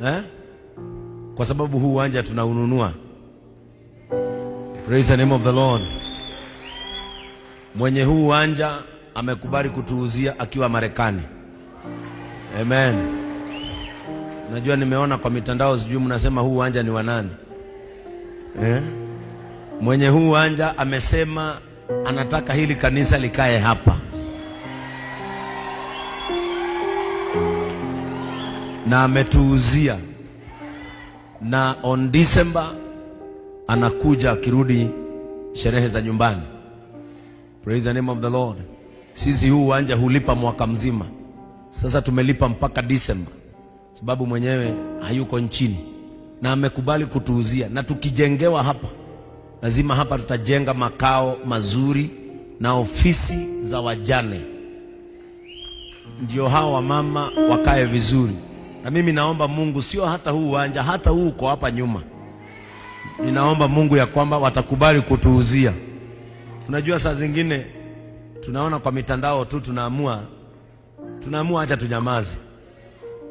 Eh? Kwa sababu huu uwanja tunaununua. Praise the name of the Lord. Mwenye huu uwanja amekubali kutuuzia akiwa Marekani. Amen. Najua nimeona kwa mitandao, sijui mnasema huu uwanja ni wa nani? Eh? Mwenye huu uwanja amesema anataka hili kanisa likae hapa, na ametuuzia, na on December anakuja akirudi sherehe za nyumbani. Praise the name of the Lord. Sisi huu uwanja hulipa mwaka mzima, sasa tumelipa mpaka December, sababu mwenyewe hayuko nchini na amekubali kutuuzia, na tukijengewa hapa, lazima hapa tutajenga makao mazuri na ofisi za wajane, ndio hao wamama wakae vizuri. Na mimi naomba Mungu, sio hata huu uwanja, hata huu uko hapa nyuma, ninaomba Mungu ya kwamba watakubali kutuuzia. Unajua, saa zingine tunaona kwa mitandao tu, tunaamua acha tunyamaze,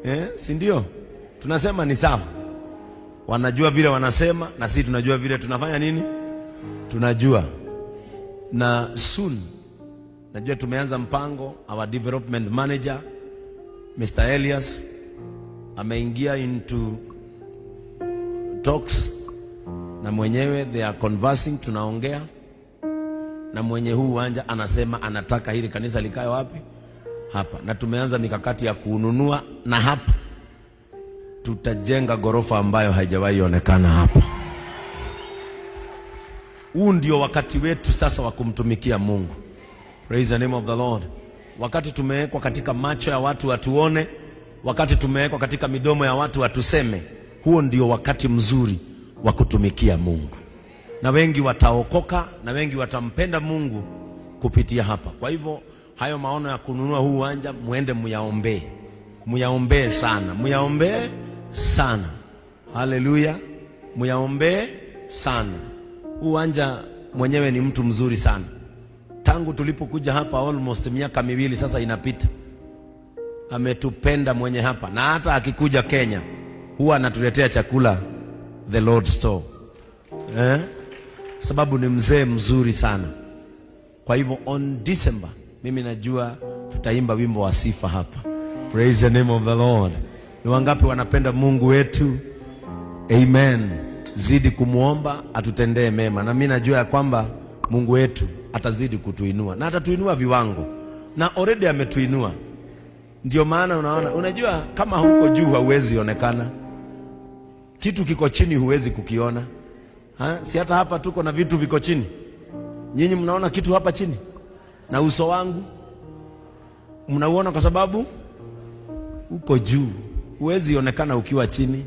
eh, si ndio? Tunasema ni sawa, wanajua vile wanasema, na sisi tunajua vile tunafanya nini, tunajua. Na soon najua tumeanza mpango, our development manager Mr. Elias ameingia into talks na mwenyewe, they are conversing, tunaongea na mwenye huu uwanja anasema anataka hili kanisa likae wapi? Hapa. Na tumeanza mikakati ya kuununua, na hapa tutajenga ghorofa ambayo haijawahi onekana hapa. Huu ndio wakati wetu sasa wa kumtumikia Mungu. Praise the name of the Lord. Wakati tumewekwa katika macho ya watu watuone, wakati tumewekwa katika midomo ya watu watuseme, huo ndio wakati mzuri wa kutumikia Mungu, na wengi wataokoka na wengi watampenda Mungu kupitia hapa. Kwa hivyo hayo maono ya kununua huu uwanja muende muyaombee, muyaombee sana, muyaombee sana. Haleluya, muyaombee sana. Huu uwanja mwenyewe ni mtu mzuri sana. Tangu tulipokuja hapa almost miaka 2 sasa inapita, ametupenda mwenye hapa, na hata akikuja Kenya huwa anatuletea chakula the Lord's Store, eh? Sababu ni mzee mzuri sana. Kwa hivyo on December mimi najua tutaimba wimbo wa sifa hapa. Praise the name of the Lord. Ni wangapi wanapenda Mungu wetu? Amen. Zidi kumuomba atutendee mema, na mimi najua ya kwamba Mungu wetu atazidi kutuinua na atatuinua viwango, na already ametuinua. Ndio maana unaona, unajua kama huko juu hauwezi onekana, kitu kiko chini huwezi kukiona. Ha? Si hata hapa tuko na vitu viko chini. Nyinyi mnaona kitu hapa chini? Na uso wangu mnauona kwa sababu uko juu. Huwezi onekana ukiwa chini.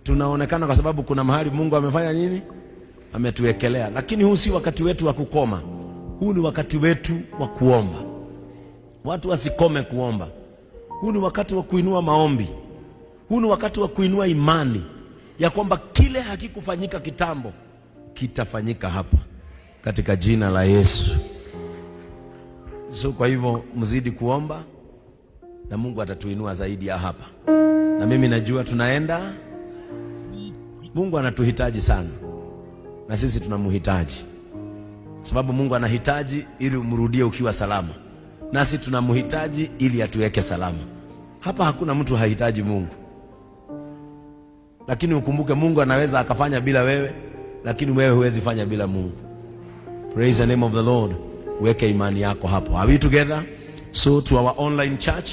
Tunaonekana kwa sababu kuna mahali Mungu amefanya nini? Ametuwekelea. Lakini huu si wakati wetu wa kukoma. Huu ni wakati wetu wa kuomba. Watu wasikome kuomba. Huu ni wakati wa kuinua maombi. Huu ni wakati wa kuinua imani ya kwamba kile hakikufanyika kitambo kitafanyika hapa katika jina la Yesu. So kwa hivyo mzidi kuomba na Mungu atatuinua zaidi ya hapa. Na mimi najua tunaenda, Mungu anatuhitaji sana na sisi tunamhitaji, sababu Mungu anahitaji ili umrudie ukiwa salama, nasi tunamhitaji ili atuweke salama. Hapa hakuna mtu hahitaji Mungu, lakini ukumbuke Mungu anaweza akafanya bila wewe, lakini wewe huwezi fanya bila Mungu. Praise the name of the Lord. Weke imani yako hapo. Are we together? So to our online church,